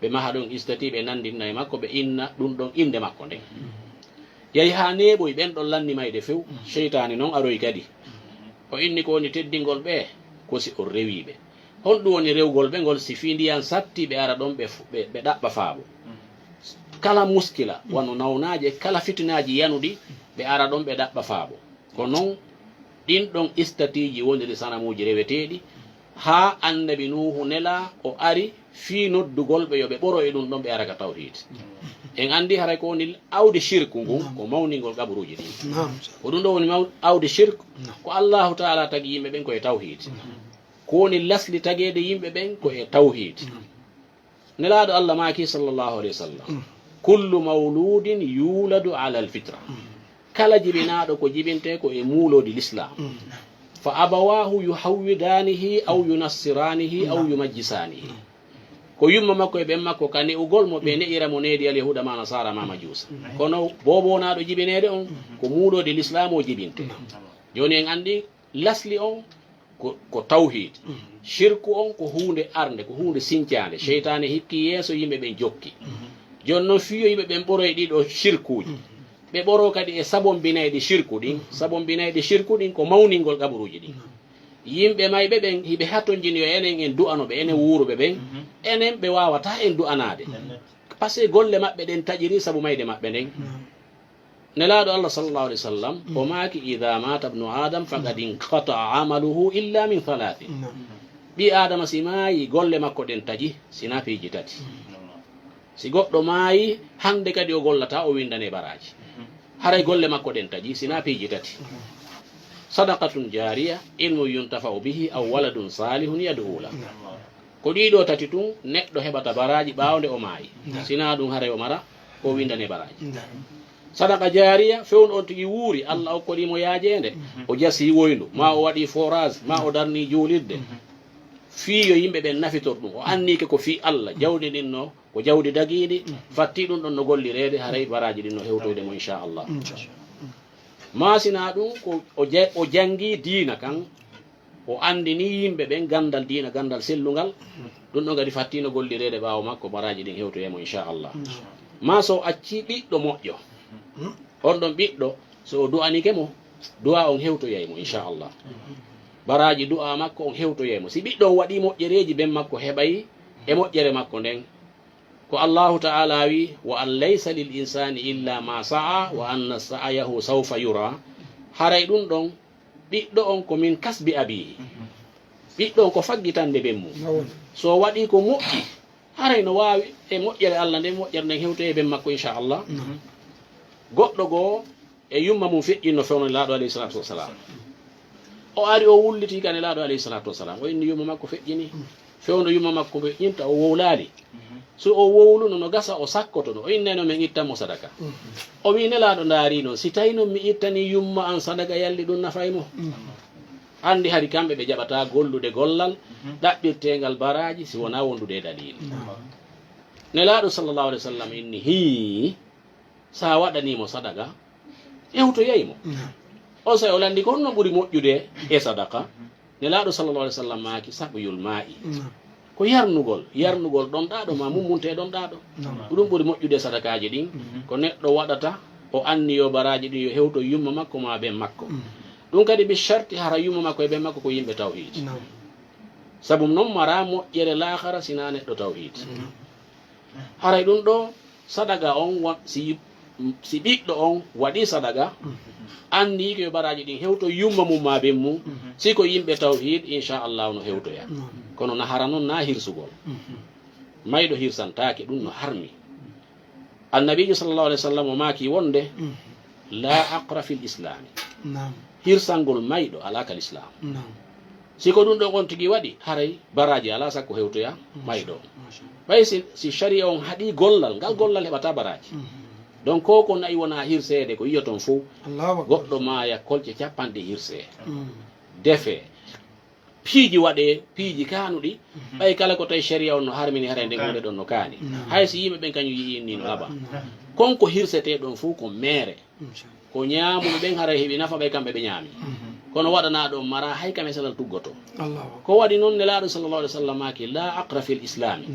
Ɓe maha ɗon istati, ɓe nanndinna e makko, ɓe inna ɗum ɗon innde makko nden. Yahi haa neeɓoyi, ɓen ɗon lanni mayde few. Seytaane non aroyi kadi. O inni ko woni teddingol ɓe, ko si o rewii ɓe. Honɗum woni rewgol ɓe ngol? Si fii ndiyan satti, ɓe ara ɗon ɓe fu-, ɓe, ɓe ɗaɓɓa faabo. Kala muskila, wano nawnaaje, kala fitinaaji yanuɗi, ɓe ara ɗon ɓe ɗaɓɓa faabo. Ko non ɗin ɗon istatiiji woniri sanamuuji reweteeɗi, haa annabi Nuuhu nelaa, o ari fii noddugol ɓe yo ɓe ɓoro e ɗum ɗon, ɓe ara ka tawhiid. En anndi haray ko woni awdi shirku ngun, ko mawningol qaburuuji ɗin. Naam. Ko ɗum ɗo woni maw-, awdi shirku, ko Allaahu Ta'aalaa tagi yimɓe ɓen ko e tawhiid. Ko woni lasli tageede yimɓe ɓen ko e tawhiid. Nelaaɗo Alla maaki, sallallahu alayhi wa sallam, "Kullu mawludin yuladu ala al-fitra." Kala jibinaaɗo ko jibintee ko e muuloodi Lislaam. "Fa abawaahu yuhawwidaanihi aw yunassiraanihi aw yumajjisaanihi." Ko yumma makko e ɓen makko ka ne'ugol mo, ɓe ne'ira mo needi Alyahuuda maa Nasaara maa Majuusa. Kono boobo wonaaɗo jibineede on, ko muuloodi Lislaam o jibintee. Jooni en anndi lasli on ko, ko tawhiid. Shirku on ko huunde arnde, ko huunde sincaande. Seytaane hikki yeeso, yimɓe ɓen jokki. Jooni non, fii yo yimɓe ɓen ɓoroy ɗii ɗoo shirkuuji. Ɓe ɓoroo kadi e sabombinayɗi shirku ɗin. Sabombinayɗi shirku ɗin ko mawningol qaburuuji ɗin. Yimɓe mayɓe ɓen, hiɓe hatonjini yo enen en du'ano ɓe, enen wuuruɓe ɓen. Enen ɓe waawataa en du'anaade. Parce que golle maɓɓe ɗen taƴirii sabu mayde maɓɓe nden. Nelaaɗo Alla, sallallahu alayhi wa sallam, o maaki, "Idha mata ibnu Adam faqad inqata'a amaluhu illa min thalathin." Naam. Ɓii Aadama si maayi, golle makko ɗen taƴi, sinaa piiji tati. Si goɗɗo maayi, hannde kadi o gollataa, o winndane baraaji. Haray golle makko ɗen taƴi, sinaa piiji tati. Sadaqatun jaariya, ilmun yuntafa'u bihi, aw waladun saalihun yad'u lah. Ko ɗii ɗoo tati tun neɗɗo heɓata baraaji ɓaawo nde o maayi. Nda. Sinaa ɗum, haray o mara ko windane baraaji. Nda. Sadaka jaariya, fewndo on tigi wuuri, Alla okkori mo yaajeende, o jasi woyndu, maa o waɗi forage, maa o darni juulirde. Fii yo yimɓe ɓen nafitor ɗum. O annii ke ko fii Alla, jawdi ndin no, ko jawdi dagiindi, fatti ɗum ɗon no gollireede, haray baraaji ɗin no hewtoyde mo, inchallah. Inchallah. Maa sinaa ɗum, ko o ja-, o janngii diina kan, o anndinii yimɓe ɓen ganndal diina, ganndal sellungal, ɗum ɗon kadi fattiino gollireede ɓaawo makko, baraaji ɗin hewtoyay mo, inchallah. Maa so o accii ɓiɗɗo moƴƴo, on ɗon ɓiɗɗo, so o du'anike mo, du'a on hewtoyay mo, inchallah. Baraaji du'a makko on hewtoyay mo. Si ɓiɗɗo on waɗii moƴƴereeji, ben makko heɓay e moƴƴere makko nden. Ko Allahu Ta'ala wi, "Wa an laysa lil insani illa ma sa'a, wa anna sa'yahu sawfa yura." Haray ɗum ɗon, ɓiɗɗo on ko min kasbi abihi. Ɓiɗɗo on ko faggitande ben mum. So waɗii ko moƴƴi, haray no waawi e moƴƴere Allah nden, moƴƴere nden hewtoyay ben makko, inchallah. Goɗɗo goo e yumma mum feƴƴinno fewndo Nelaaɗo alayhi salatu wassalam. O ari, o wulliti ka Nelaaɗo alayhi salatu wassalam. O inni yumma makko feƴƴini. Fewndo yumma makko feƴƴinta, o wowlaali. So o wowluno, no gasa o sakkotono. O innayno men ittan mo sadaka. O wi, Nelaaɗo, ndaari non, si tawi non mi ittanii yumma an sadaka, yalli ɗum nafay mo? Anndi hari kamɓe ɓe jaɓataa gollude gollal ɗaɓɓirteengal baraaji si wonaa wondude e daliili. Nelaaɗo sallallahu alayhi wa sallam inni, hii, So a waɗanii mo sadaqa, hewtoyay mo. On saa'i o lanndii ko honno ɓuri moƴƴude e sadaqa. Nelaaɗo sallallahu alaihi wasallam maaki, "Saqyul maa'i." Ko yarnugol, yarnugol ɗomɗaaɗo maa mummuntee ɗomɗaaɗo. Ko ɗum ɓuri moƴƴude e sadaqaaji ɗin. Ko neɗɗo waɗata, o anniyo baraaji ɗin yo hewto yumma makko maa ben makko. Ɗum kadi bi sharti hara yumma makko e ben makko ko yimɓe tawhiid. Sabu non maraa moƴƴere laakara sinaa neɗɗo tawhiid. Haray ɗum ɗoo, sadaqa on wa-, si, si ɓiɗɗo on waɗii sadaqa, anndii ko yo baraaji ɗin hewto yumma mum maa ben mum, si ko yimɓe tawhiid, insha Allahu no hewtoya. Kono na hara non na hirsugol. Mayɗo hirsantaake, ɗum no harmi. Annabiijo sallallahu alaihi wasallam o maaki wonde, "La aqra fil islami." Hirsangol mayɗo alaa ka lislaam. Si ko ɗum ɗon on tigi waɗi, haray baraaji alaa sakko hewtoya mayɗo. Ɓay si, si shari'a on haɗii gollal, ngal gollal heɓataa baraaji. Donc, ko ko na'i wonaa hirseede, ko yi'oton fow, goɗɗo maaya kolce capanɗe hirsee. Defee. Piiji waɗee, piiji kaanuɗi, ɓay kala ko tawi shari'a on no harmini, haray nden huunde ɗon no kaani. Hay si yimɓe ɓen kañum yi'ii nii no laba. Kon ko hirsetee ɗon fow ko meere. Ko ñaamuɓe ɓen haray heɓi nafa ɓay kamɓe ɓe ñaami. Kono waɗanaa ɗon maraa hay ka meselal tuggoto. Ko waɗi non Nelaaɗo sallallahu alaihi wasallam maaki, "La aqra fil islami."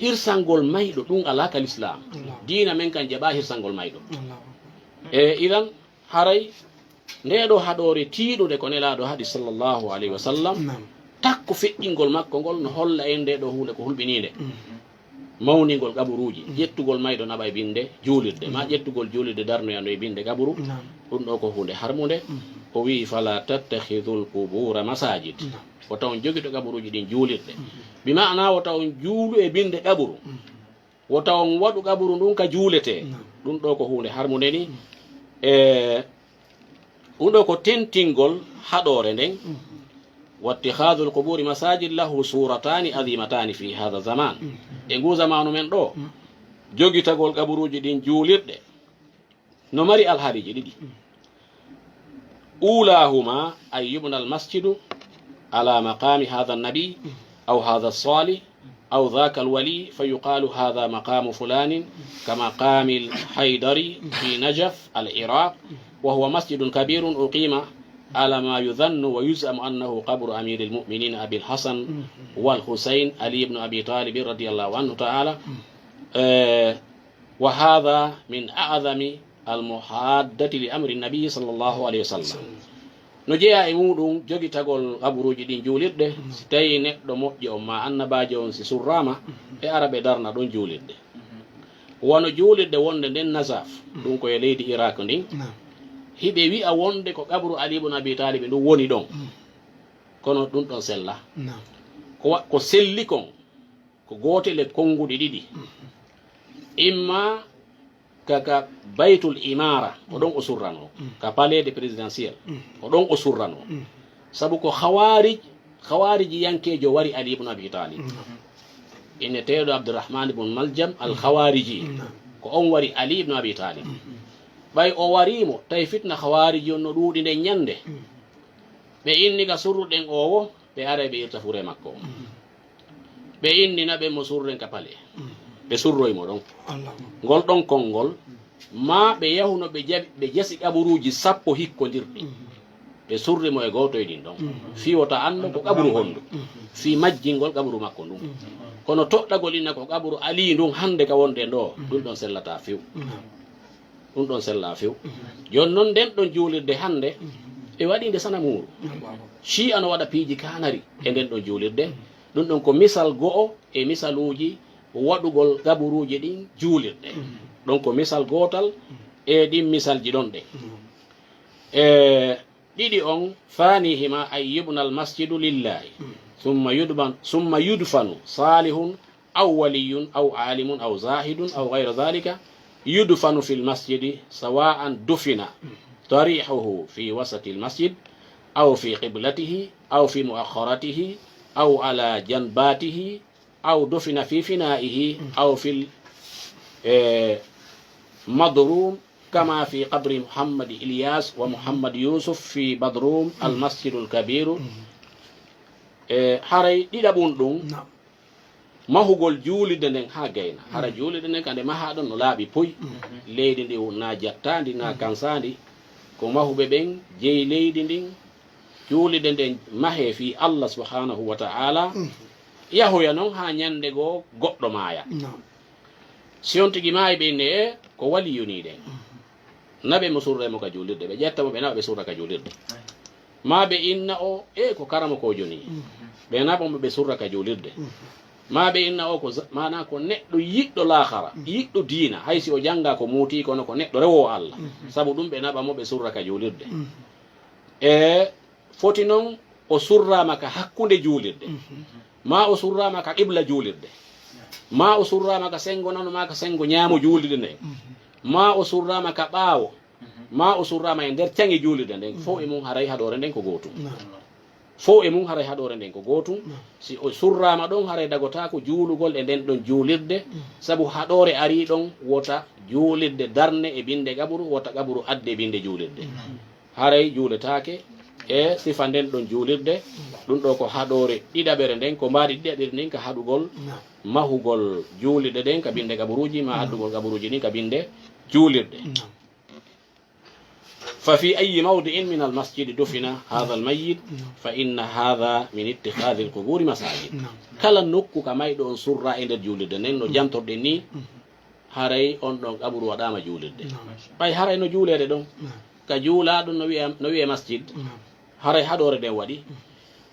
Hirsangol mayɗo ɗum alaa ka lislaam. Diina men kan jaɓaa hirsangol mayɗo. E idan haray ndee ɗoo haɗoore tiiɗunde ko Nelaaɗo haɗi sallallahu alaihi wasallam, takko feƴƴingol makko ngol no holla en ndee ɗoo huunde ko hulɓiniinde. Mawningol qaburuuji, ƴettugol mayɗo naɓa e binnde juulirde, maa ƴettugol juulirde darnoya no e binnde qaburu, ɗum ɗoo ko huunde harmunde. O wi'i, "Fala tattakhidhul qubura masajid." Wota on jogito qaburuuji ɗin juulirɗe. Bi ma'ana wota on juulu e binnde qaburu. Wota on waɗu qaburu ndun ka juuletee. Ɗum ɗoo ko huunde harmunde ni. E Ɗum ɗoo ko tentingol haɗoore nden. Wattikhadhul quburi masajid lahu suratani adhimatani fi hadha zaman. E nguu zamaanu men ɗoo, jogitagol qaburuuji ɗin juulirɗe no mari alhaaliiji ɗiɗi. Ulahuma an yubna al masjidu ala maqami hadha an nabi aw hadha as salih أو ذاك الولي فيقال هذا مقام فلان كمقام الحيدري في نجف العراق، وهو مسجد كبير أقيم على ما يظن ويزعم أنه قبر أمير المؤمنين أبي الحسن والحسين علي بن أبي طالب رضي الله عنه تعالى. Eh, وهذا من أعظم المحادة لأمر النبي صلى الله عليه وسلم. No jeyaa e muuɗum jogitagol qaburuuji ɗin juulirɗe, si tawii neɗɗo moƴƴo on maa annabaajo on si surraama, ɓe ara ɓe darna ɗon juulirɗe. Wano juulirde wonde nden Najaf, ɗum ko e leydi Irak ndin, hiɓe wi'a wonde ko qabru Ali ibn Abi Talib ndun woni ɗon. Kono ɗum ɗon sella. Ko wa-, ko selli kon, ko gootel e konnguɗi ɗiɗi. Imma ka, ka Baytul Imara, ko ɗon o surranoo. Ka palais de présidentiel, ko ɗon o surranoo. Sabu ko Khawarij, Khawarijiyankeejo wari Ali ibn Abi Talib. Inneteeɗo Abdurrahman ibn Maljam al Khawariji. Ko on wari Ali ibn Abi Talib. Ɓay o wariimo, tawi fitna Khawariji on no ɗuuɗi nden ñande. Ɓe inni ka surruɗen oo wo, ɓe aray ɓe irta furee makko on. Ɓe innina ɓe mo surren ka palais. Ɓe surroy mo ɗon. Ngol ɗon konngol, maa ɓe yahuno ɓe jaɓi, ɓe jasi qaburuuji sappo hikkondirɗi. Ɓe surri mo e gooto e ɗin ɗon. Fii wota anndo ko qaburu hondu. Fii majjingol qaburu makko ndun. Kono toɗɗagol inna ko qaburu Alii ndun hannde ka wonde ɗoo, ɗun ɗon sellataa few. Ɗum ɗon sellaa few. Jooni noon, nden ɗon juulirde hannde, e waɗiinde sanamuuru. Cii'a no waɗa piiji kaanari e nden ɗon juulirde. Ɗum ɗon ko misal go'o e misaluuji waɗugol gaburuuji ɗin juulirɗe. Ɗon ko misal gootal e ɗin misalji ɗon ɗen. E ɗiɗi on, ثانيهما أن يبنى المسجد لله، ثم يدبن، ثم يدفن صالح أو ولي أو عالم أو زاهد أو غير ذلك، يدفن في المسجد، سواء دفن ضريحه في وسط المسجد أو في قبلته أو في مؤخرته أو على جنباته أو دفن في فنائه أو في ال-، eh, مضروم، كما في قبر محمد إلياس ومحمد يوسف في بضروم المسجد الكبير. Eh, haray ɗiɗaɓun ɗun, mahugol juulirde nden haa gayna. Hara juulirde nden ka nde mahaa ɗon no laaɓi puy. Leydi ndi na jattaandi, na kansaandi. Ko mahuɓe ɓen jeyi leydi ndin, juulirde nden mahee fii Allah subhanahu wa ta'ala. Yahoya non haa ñande goo goɗɗo maaya. Naam. Si on tigi maayi ɓe inne e ko waliyuni ɗen. Naɓe mo surre mo ka juulirde, ɓe ƴetta mo ɓe naɓa ɓe surra ka juulirde. Maa ɓe inna o e ko karamokoojo ni. Ɓe naɓa mo ɓe surra ka juulirde. Maa ɓe inna o ko za-, maanaa ko neɗɗo yiɗɗo laakara, yiɗɗo diina, hay si o jannga ko muuti kono ko neɗɗo rewoowo Allah. Sabu ɗum ɓe naɓa mo ɓe surra ka juulirde. E foti non o surraama ka hakkunde juulirde. Maa o surraama ka qibla juulirde. Maa o surraama ka senngo nano maa ka senngo ñaamo juulirde nden. Maa o surraama ka ɓaawo. Maa o surraama e nder caŋe juulirde nden. Fow e mum haray haɗoore nden ko gootum. Naam. Fow e mum haray haɗoore nden ko gootum. Naam. Si o surraama ɗon haray dagotaako juulugol e nden ɗon juulirde. Sabu haɗoore arii ɗon wota juulirde darne e binnde qaburu, wota qaburu adde e binnde juulirde. Haray juuletaake e sifa nden ɗon juulirde. Ɗum ɗo ko haɗoore ɗiɗaɓere nden, ko mbaadi ɗiɗaɓere ndin ka haɗugol mahugol juulirɗe ɗen ka binnde qaburuuji, maa addugol qaburuuji ɗin ka binnde juulirɗe. Naam. ففي أي موضع من المسجد دفن هذا الميت فإن هذا من اتخاذ القبور مساجد. Naam. Kala nokku ka mayɗo on surra e nder juulirde nden, no jantorɗen ni, haray on ɗon qaburu waɗaama juulirde. Naam. Ɓay haray no juuleede ɗon. Naam. Ka juulaa ɗon no wi'e, no wi'e masjid. Naam. Haray haɗoore nden waɗi.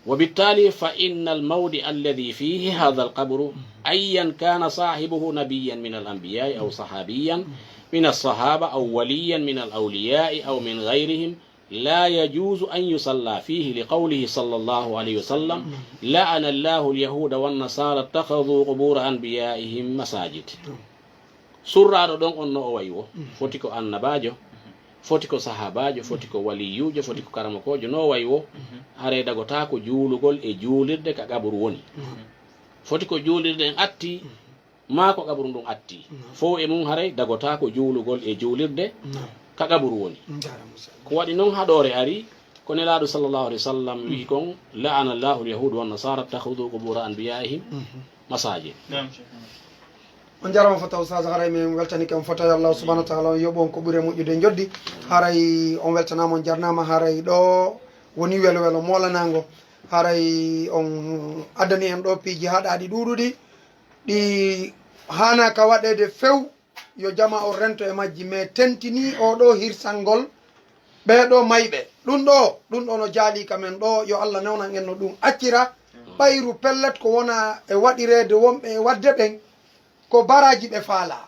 وبالتالي فإن الموضع الذي فيه هذا القبر أيا كان صاحبه نبيا من الأنبياء أو صحابيا من الصحابة أو وليا من الأولياء أو من غيرهم لا يجوز أن يصلى فيه لقوله صلى الله عليه وسلم: لعن الله اليهود والنصارى اتخذوا قبور أنبيائهم مساجد. Surraaɗo ɗon on no o wayi wo, foti ko annabaajo, foti ko sahaabaajo, foti ko waliyuujo, foti ko karamokoojo, no o wayi wo, haray dagotaako juulugol e juulirde ka qaburu woni. Foti ko juulirde en atti, maa ko qaburu ndun atti. Fow e mum haray dagotaako juulugol e juulirde ka qaburu woni. Ko waɗi non haɗoore ari, ko Nelaaɗo sallallahu alayhi wa sallam wi'i kon: لعن الله اليهود والنصارى اتخذوا قبور أنبيائهم مساجد. Naam, Sheikh. On jarama fota Oustaz, haray min weltanike on fota, yo Allah subhanahu wa ta'ala on yoɓu on ko ɓuri e moƴƴude joddi. Haray on weltanama, on jarnama, haray ɗo woni welo welo molanango. Haray on addani en ɗo piiji haɗaɗi ɗuɗuɗi, ɗi hana ka waɗede few, yo jama on rento e majji, mais tentini o ɗo hirsangol ɓee ɗo mayɓe. Ɗum ɗo, ɗum ɗo no jaali ka men ɗo, yo Allah newnan en no ɗum accira. Ɓayru pellet ko wona e waɗireede wonɓe e waɗde ɓen, ko baraji ɓe faala.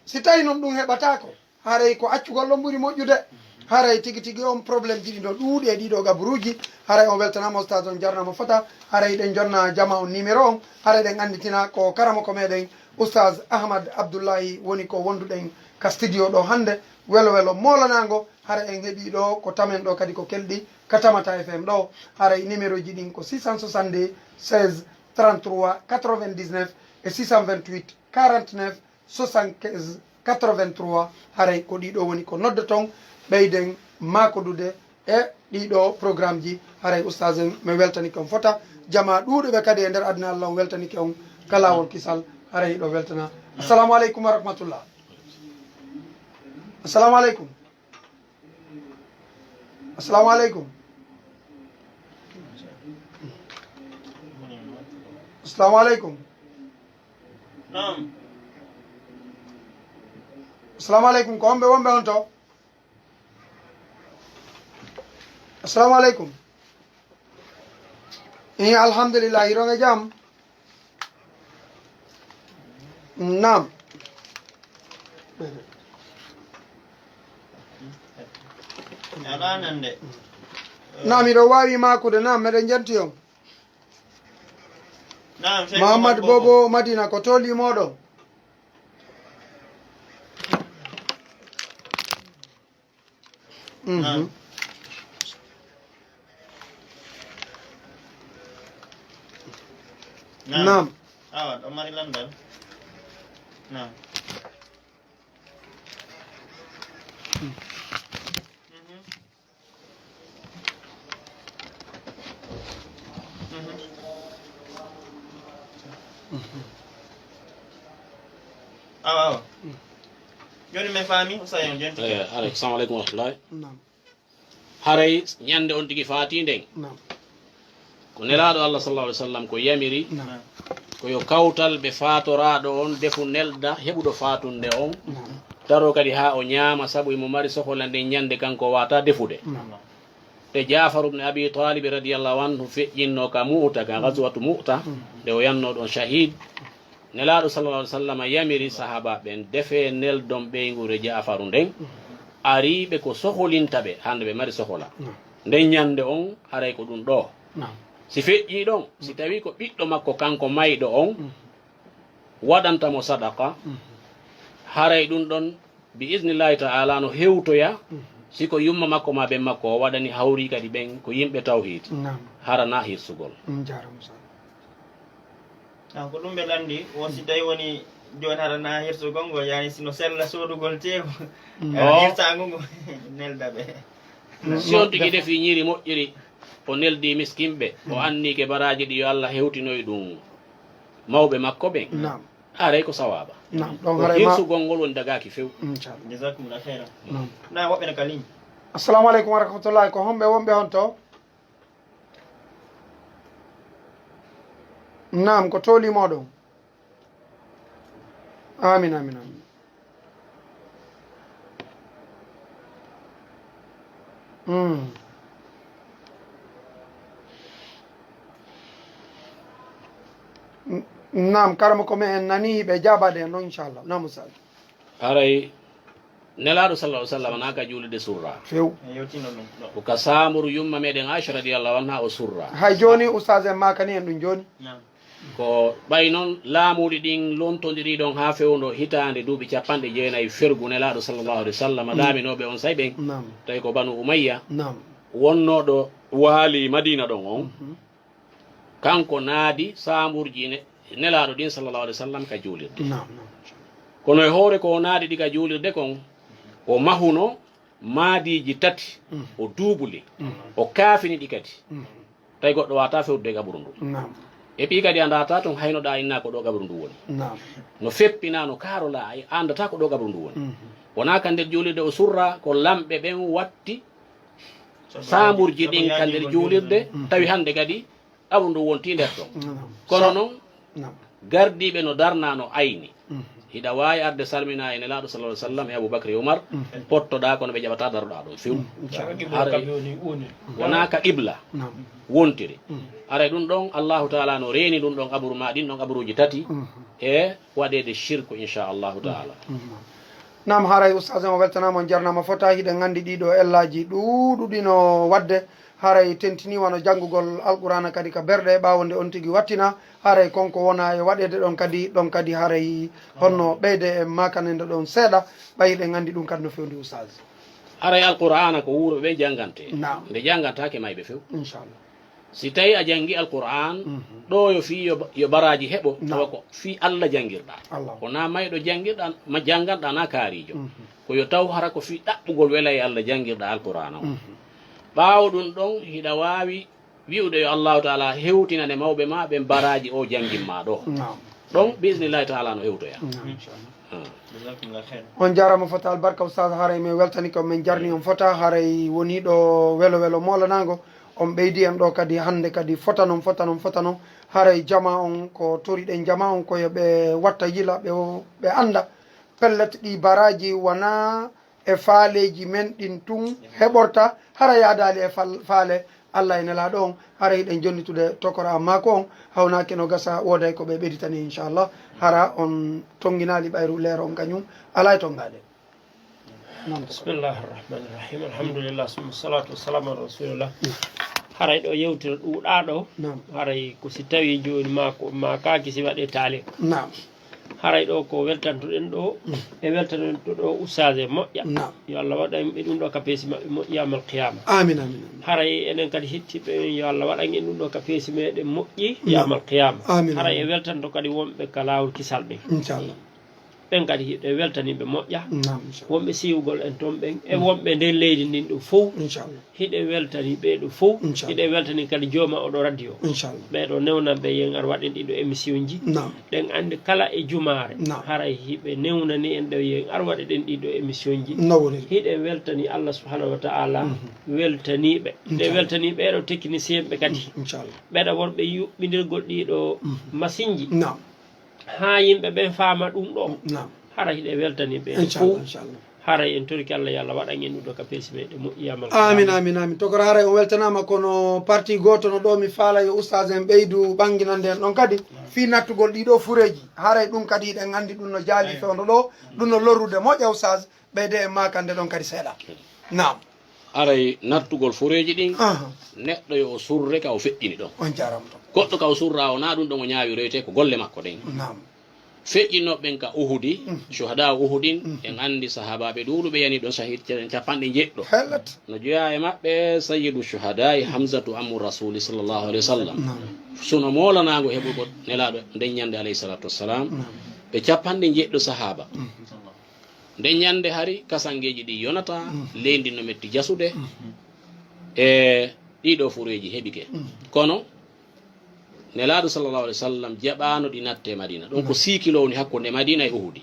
Si tawi noon ɗum heɓataako, haray ko accugol ɗon ɓuri moƴƴude. Haray tigi tigi on problème ji ɗi no ɗuuɗi e ɗiɗo gaburuuji. Haray on weltanaama, Oustaz, on jarnaama fota. Haray ɗen jonna jama on numéro on. Haray ɗen annditina ko karamoko meɗen Oustaz Ahmad Abdullahi woni ko wonduɗen ka studio ɗo hannde. Welo welo moolanaango. Haray en heɓii ɗo ko tamen ɗo kadi ko kelɗi ka Tamata F M ɗo. Haray numéro ji ɗin ko six cent soixante-deux, seize, trente-trois, quatre-vingt-dix-neuf e six cent vingt-huit, quarante-neuf, soixante-quinze, quatre-vingt-trois. Haray ko ɗiɗo woni ko noddoton, ɓeyden maakodude e ɗiɗo programme ji. Haray Oustaz en, mi weltanike on fota. Jama ɗuuɗuɓe kadi e nder aduna, Allah on weltanike on ka laawol kisal. Haray hiɗo weltana. Assalamu aleykum wa rahmatullah. Assalamu aleykum. Assalamu aleykum. Assalamu aleykum. Naam. Assalamu aleykum. Ko homɓe wonɓe on to? Assalamu aleykum. Eh, alhamdulillah, hiɗon e jam? Naam. Alaa nande. Naam, hiɗo waawi maakude. Naam, meɗen janti on. Naam, Sheikh Muhammad Muhammad Bobo. Bobo Madina, ko toli moɗon? Mhm. Naam. Naam. Naam. Awa, ɗo mari landal. Naam. Mhm. Mhm. Awa, awa. Jooni min faami, Oustaz on jooni tigi. Eh, aleykum, assalamu aleykum wa rahmatullahi. Naam. Haray ñande on tigi faati nden. Naam. Ko Nelaaɗo Allah sallallahu alaihi wasallam ko yamiri, Naam. ko yo kawtal ɓe faatoraaɗo on defu nelda heɓuɗo faatunde on. Naam. Daroo kadi haa o ñaama, sabu imo mari sohola nden ñande, kanko o waawataa defude. Naam. Nde Jaafaru ibn Abi Talib radiyallahu anhu feƴƴinnoo ka Mu'ta, ka Ghazwatu Mu'ta, Mm. nde o yannoo ɗon shahid, Nelaaɗo sallallahu alaihi wasallam yamiri sahaaba ɓen, "Defee neldon ɓeynguure Jaafaru nden, Mm. ariiɓe ko soholinta ɓe, hande ɓe mari sohola." Mm. Nden ñande on, haray ko ɗum ɗoo. Mm. Si feƴƴii ɗon, si tawii ko ɓiɗɗo makko kanko mayɗo on, Mm. waɗanta mo sadaqa, Mm. haray ɗum ɗon, bi iznillahi ta'ala, no hewtoya, Mm. si ko yumma makko maa ben makko o waɗani, hawri kadi ɓen ko yimɓe tawhid. Naam. Hara na hirsugol. Mm, jaaraama, Oustaz. Ah, ko ɗum ɓe lanndi, o si tawi woni jooni hara na hirsugol ngol, yani si no sella soodugol teewu, Mm. eh, Oh. hirsaango ngo, nelda ɓe. Si on tigi defi ñiiri moƴƴiri, o neldi miskinɓe, o Mm. annike baraaji ɗi yo Allah hewtinoy ɗum mawɓe makko ɓen. Naam. Haray ko sawaaba. Naam. Ɗon Ko haray ma- hirsugol ngol woni dagaaki few. Inchallah. Jazakumullah khairan. Naam. Na woɓɓe no kalim. Assalamu aleykum wa rahmatullahi. Ko homɓe wonɓe hon to? Naam, ko tooli mooɗon. Amin, amin, amin. Mm. N-, naam, karamoko me en nani ɓe jaabaade en ɗon, inchallah. Naam, Oustaz. Haray Nelaaɗo sallallahu alaihi wasallam na ka juulirde surra. Few. En yewtino ɗum ɗo. Ko ka saamuru yumma meɗen Aisha radiyallahu anha o surra. Hay jooni, Oustaz, en maakani en ɗum jooni. Naam. Ko ɓay non laamuuli ɗin lontondiri ɗon haa fewndo hitaande duuɓi capanɗe jeenayi fergu Nelaaɗo sallallahu alaihi wasallam, Mm. laaminooɓe on say ɓen, Naam. tawi ko Banu Umayya, Naam. wonnooɗo waali Madina ɗon on. Mhm. Kanko naadi saamburji ne-, Nelaaɗo ɗin sallallahu alaihi wasallam ka juulirde. Naam, naam. Kono e hoore ko o naadi ɗi ka juulirde kon, o mahuno maadiiji tati, Mm. o duubuli, Mm. o kaafini ɗi kadi. Mm. Tawi goɗɗo waawataa fewtude e qaburu ndu. Naam. E ɓii kadi a ndaarataa ton hayno ɗaa innaa ko ɗo qaburu ndu woni. Naam. No feppinaa, no kaarolaa, a anndataa ko ɗo qaburu ndu woni. Mhm. Wonaa ka nder juulirde o surra, ko lamɓe ɓen watti saamburji ɗin ka nder juulirde, Mm. tawi hannde kadi qaburu ndu wontii nder ton. Naam. Kono Sa- non, Naam. gardiiɓe no darnaa no ayni. Mm. Hiɗa waawi arde salminaa e Nelaaɗo sallallahu alaihi wasallam e Abu Bakr e Umar, Mm. pottoɗaa kono ɓe jaɓataa daroɗaa ɗon few. Mm. Haray wonaa ka qibla Naam. wontiri. Mm. Haray ɗum ɗon, Allahu Taala no reeni ɗum ɗon qaburu maa, ɗin ɗon qaburuuji tati, Mm. e waɗeede shirku, insha Allahu Taala. Mm. Naam, haray Oustaz, on weltanaama, on jarnaama fota. Hiɗen anndi ɗii ɗoo ellaaji ɗuuɗuɗi no waɗde. Haray tentinii wano janngugol Alqur'aana kadi ka berɗe, ɓaawo nde on tigi wattina. Haray kon ko wona e waɗeede ɗon kadi, ɗon kadi haray honno ɓeyde e maakanende ɗon seeɗa, ɓay hiɗen anndi ɗum kadi no fewndi, Oustaz. Haray Alqur'aana ko wuuruɓe ɓen janngante. Naam. Nde janngantaake mayɓe few. Inchallah. Si tawi a janngi Alqur'aan, Mhm. ɗo yo fii yo ba-, yo baraaji heɓo, Naam. tawa ko fii Allah janngirɗaa. Allah. Ko na mayɗo janngirɗaa, ma jannganɗaa na kaariijo. Mhm. Ko yo taw hara ko fii ɗaɓɓugol wela e Allah janngirɗaa Alqur'aana on. Mhm. Ɓaawo ɗum ɗon, hiɗa waawi wi'ude yo Allahu Taala hewtinane mawɓe maa ɓen baraaji o janngin maa ɗo. Naam. Ɗon, bi iznillahi taala, no hewtoya. Naam. Inchallah. Ah. Jazakumullah khair. On jaaraama fota, albarka Oustaz, haray min weltani ko min jarni on fota, haray woni ɗo welo welo moolanaango. On ɓeydi en ɗo kadi hannde kadi fota non, fota non, fota non. Haray jama on ko toriɗen jama on ko yo ɓe watta yila, ɓe, ɓe annda. Pellet ɗi baraaji wona e faaleeji men ɗin tun heɓorta, hara yaadaali e fal-, faale Allah e Nelaaɗo on, hara hiɗen jonnitude tokora makko on, hawnaaki no gasa wooday ko ɓe ɓeditani, inchallah, hara on tonginaali ɓayru leer on kañum alaa e tongaade. Naam. Bismillahir Rahmanir Rahim. Alhamdulillah, summa salatu wassalamu ala rasulillah. Haray ɗo yewtere ɗuuɗaa ɗo. Naam. Haray ko si tawi jooni ma ko, ma kaaki si waɗe taale. Naam. Haray ɗo ko weltantuɗen ɗo, Mm. e weltantuɗen ɗo ustaas e moƴƴa. Naam. Yo Allah waɗan e ɗum ɗo ka peesi maɓɓe moƴƴi yawmal qiyama. Amin, amin, amin. Haray enen kadi hettiɓe en, yo Allah waɗan en ɗum ɗo ka peesi meɗen moƴƴi Mm. yawmal qiyama. Amin, Haray amin. e weltanto kadi wonɓe ka laawol kisal ɓen. Inchallah. Ɓen kadi hiɗe weltani ɓe moƴƴa. Naam, inchallah. Wonɓe siiwugol en toon ɓen, e wonɓe nder leydi ndin ɗo fow. Inchallah. Hiɗe weltani ɓee ɗo fow. Inchallah. Hiɗe weltani kadi jooma oɗo radio o. Inchallah. Ɓee ɗo newnan ɓe yen ar waɗen ɗiɗo émission ji. Naam. Ɗen anndi kala e jumaare. Naam. Haray hiɓe newnani en ɗo yen ar waɗe ɗen ɗiɗo émission ji. No woniri. Hiɗen weltani Allah subhanahu wa ta'ala. Mhm. Weltaniiɓe. Ɗe Inchallah. Weltani ɓee ɗo technicien ɓe kadi. Mm, inchallah. Ɓeɗa worɓe yuɓɓindirgol ɗiɗo Mhm. Masinji. Naam. Haa yimɓe ɓen faama ɗum ɗo. Naam. Hara hiɗe weltani ɓe Inchallah, fow. Inchallah. Haray en torike Allah yo Allah waɗan en ɗum ɗo ka peesi meɗen moƴƴi yamal amin, amin, amin. Tokora haray on weltanaama, kono parti gooto no ɗo mi faala yo ustaas en ɓeydu ɓannginande en ɗon kadi. Fii nattugol ɗiɗo fureeji. Haray ɗum kadi hiɗen anndi ɗum no jaali fewndo ɗo. Ɗum no lorrude moƴƴa ustaas. Ɓeyde en maakande ɗon kadi seeɗa. Naam. Haray nattugol fureeji ɗin, Aha. Neɗɗo yo o surre ka o feƴƴini ɗon. On jaaraama toon. Goɗɗo ka o surra o, naa ɗum ɗon o ñaawiroyte ko golle makko ɗen. Naam. Feƴƴinooɓe ɓen ka Uhudi, Mhm. Shuhadaa Uhudin, Mhm. En anndi sahaabaaɓe ɗuuɗuɓe yani ɗon, shahid ca-, capanɗe njeɗɗo. Hellat. No jeyaa e maɓɓe Sayyidu Shuhadaa'i Hamzatu Ammu Rasuli sallallahu alaihi wasallam. Naam. Suno moolanaango heɓugol Nelaaɗo nden ñande alayhi salatu wassalam. Naam. Ɓe capanɗe njeɗɗo sahaaba. Mhm. Nden ñande hari kasangeeji ɗi yonata, Mhm. Leydi no metti jasude. Mhm. E ɗiɗo fureeji heɓike. Mhm. Kono Nelaaɗo sallallahu alaihi wasallam jaɓaano ɗi natte Madina. Ɗon ko Mhm. six kilo woni hakkunde Madina e Uhudi.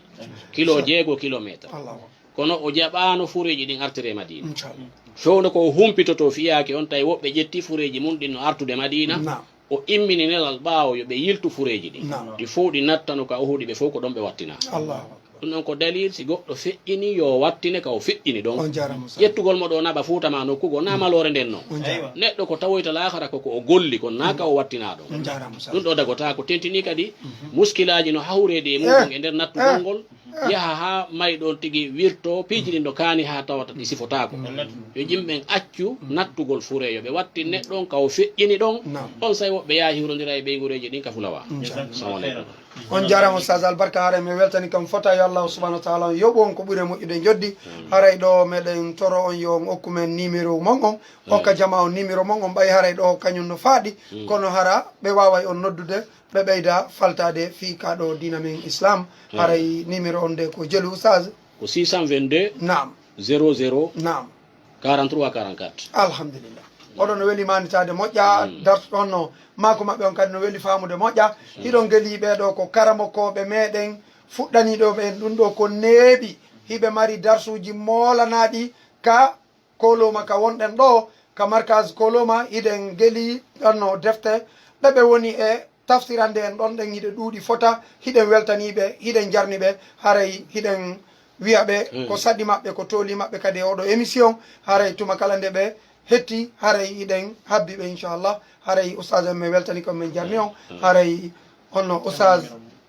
Kilo Sa- jeego kilometer. Allahu Akbar. Kono o jaɓaano fureeji ɗin artire Madina. Inchallah. Fewndo ko o humpitoto fiyaake on, tawi woɓɓe ƴetti fureeji mun ɗin no artude Madina. Naam. O immini nelal ɓaawo yo ɓe yiltu fureeji ɗin. Naam. Ɗi fow ɗi nattano ka Uhudi, ɓe fow ko ɗon ɓe wattina. Allahu Akbar. Ɗum ɗon ko dalil, si goɗɗo feƴƴini, yo wattine ka o feƴƴini ɗon. On jaaraama, Ustaz. Ƴettugol mo ɗo naɓa fuuta ma nokku goo, naa maloore nden non. On jaaraama. Neɗɗo ko tawoyta laakara ko, ko o golli kon, naa ka o wattinaa ɗon. On jaaraama, Ustaz. Ɗum ɗo dagotaako. Tentini kadi, Mhm. muskilaaji no hawreede e muɗum Eh, e nder nattugol eh, ngol. eh. Yaha haa may ɗon tigi wirto, piiji ɗin no kaani haa tawata ɗi sifotaako. Mm. Yo yimɓe ɓen accu nattugol furee, yo ɓe wattin neɗɗo on ka o feƴƴini ɗon. Naam. On say woɓɓe yaha hiwrondira e ɓeygureeji ɗin ka fulawa. Inchallah. Assalamu aleykum. On jaaraama, Ustaz, albarka, haray mi weltani kam fota, yo Allahu subhanahu wa taala on yoɓu on ko ɓuri e moƴƴude njoddi. Haray ɗo meɗen toro on yo on okku men numéro mon on, okka jama on numéro mon on, ɓay haray ɗo kañum no faaɗi, kono hara ɓe waaway on noddude, ɓe ɓeyda faltaade fii ka ɗo diina men Islam. Haray numéro on de ko jelu, Ustaz? Ko six cent vingt-deux, Naam. zéro zéro, Naam. quarante-trois quarante-quatre. Alhamdulillah. Oɗon no weli maanitaade moƴƴa, Mm. darto ɗon no maaku maɓɓe on kadi no weli faamude moƴƴa. Mm. Hiɗon geli ɓee ɗo ko karamokooɓe meɗen fuɗɗaniiɗo ɓen ɗum ɗo ko neeɓi. Hiɓe mari darsuuji moolanaaɗi ka Koloma ka wonɗen ɗo, ka markaz Koloma, hiɗen geli ɗon no defte ɗe ɓe woni e tafsirande en ɗon ɗen, hiɗe ɗuuɗi fota, hiɗen weltani ɓe, hiɗen jarni ɓe, haray hiɗen wiya ɓe Mm. ko saɗi maɓɓe, ko tooli maɓɓe kadi e oɗo émission, haray tuma kala nde ɓe hetti, haray hiɗen habbi ɓe, inchallah. Haray ustaz en, men weltani ko, men jarni on, Mm. haray honno ustaz,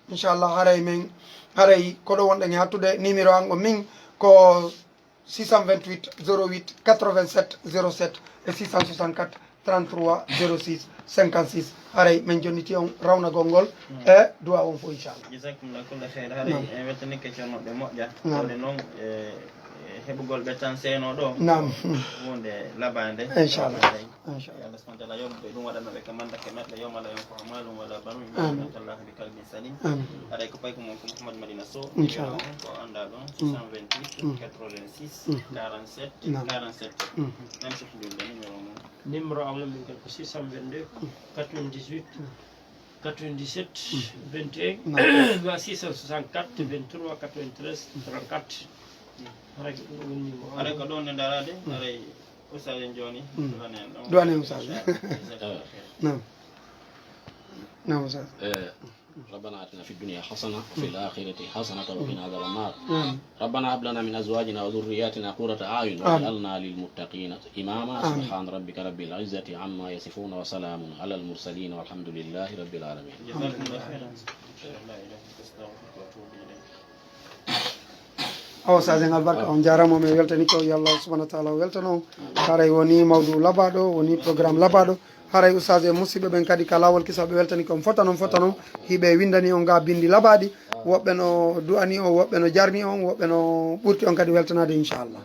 inchallah, haray men, haray ko ɗo wonɗen e hattude, numéro an on min ko six cent vingt-huit, zéro huit, quatre-vingt-sept, zéro sept e six cent soixante-quatre, trente-trois, zéro six, cinquante-six. Haray men jonniti on rawnagol ngol e du'a on fof, inchallah. Jazakumullahu kulla khair. Haray Naam. En weltanike ceernooɓe moƴƴa. Naam. Wonde noon, e, e heɓugol ɓe tan seeno ɗo. Naam. Huunde labande. Inchallah. Haray Inchallah. Allah subhanahu wa ta'ala yoɓ ɓe ɗum waɗana ɓe ka mandake maɓɓe, yawma la yanfa'u malun wala banun illa Amin. Man atallaha bi qalbin salim. Amin. Haray ko payko mon ko Mouhamadou Madina Sow. Inchallah. Numéro on ko anndaa ɗon, Mm. six cent vingt-huit, Mm. quatre-vingt-six, Mm. quarante-sept, Naam. quarante-sept. Mm. Nan siftondirɗen numéro mon. Numéro am min kadi ko six cent vingt-deux, Mm. quatre-vingt-dix-huit, Mm. quatre-vingt-dix-sept, Mm. vingt et un, Naam. ma six cent soixante-quatre, vingt-trois, quatre-vingt-treize, trente-quatre. Haray ko ɗum woni numéro am. Haray ko ɗon nde ndaraade, Mm. haray ustaz en jooni, Mm. du'anen ɗon. Du'anen ustaz. Inchallah. Naam. Naam, ustaz. Eh, ربنا آتنا في الدنيا حسنة وفي الآخرة حسنة وقنا عذاب النار. آمين. ربنا هب لنا من أزواجنا وذرياتنا قرة أعين آمين. واجعلنا للمتقين إماما. آمين. سبحان ربك رب العزة عما يصفون وسلام على المرسلين والحمد لله رب العالمين. جزاكم الله خيرا. لا إله إلا أنت، أستغفرك وأتوب إليك. Awa, Sadio, albarka, on jaaraama, min weltani ko, yo Allah subhanahu wa taala weltano. Haray woni mawdu labaaɗo, woni programme labaaɗo. Haray ustaas e musidɓe ɓen kadi ka laawol kisa ɓe weltani ko on fota non, fota non. Hiɓe windani on ga bindi labaaɗi. Woɓɓe no du'ani on, woɓɓe no jarni on, woɓɓe no ɓurti on kadi weltanaade, inchallah.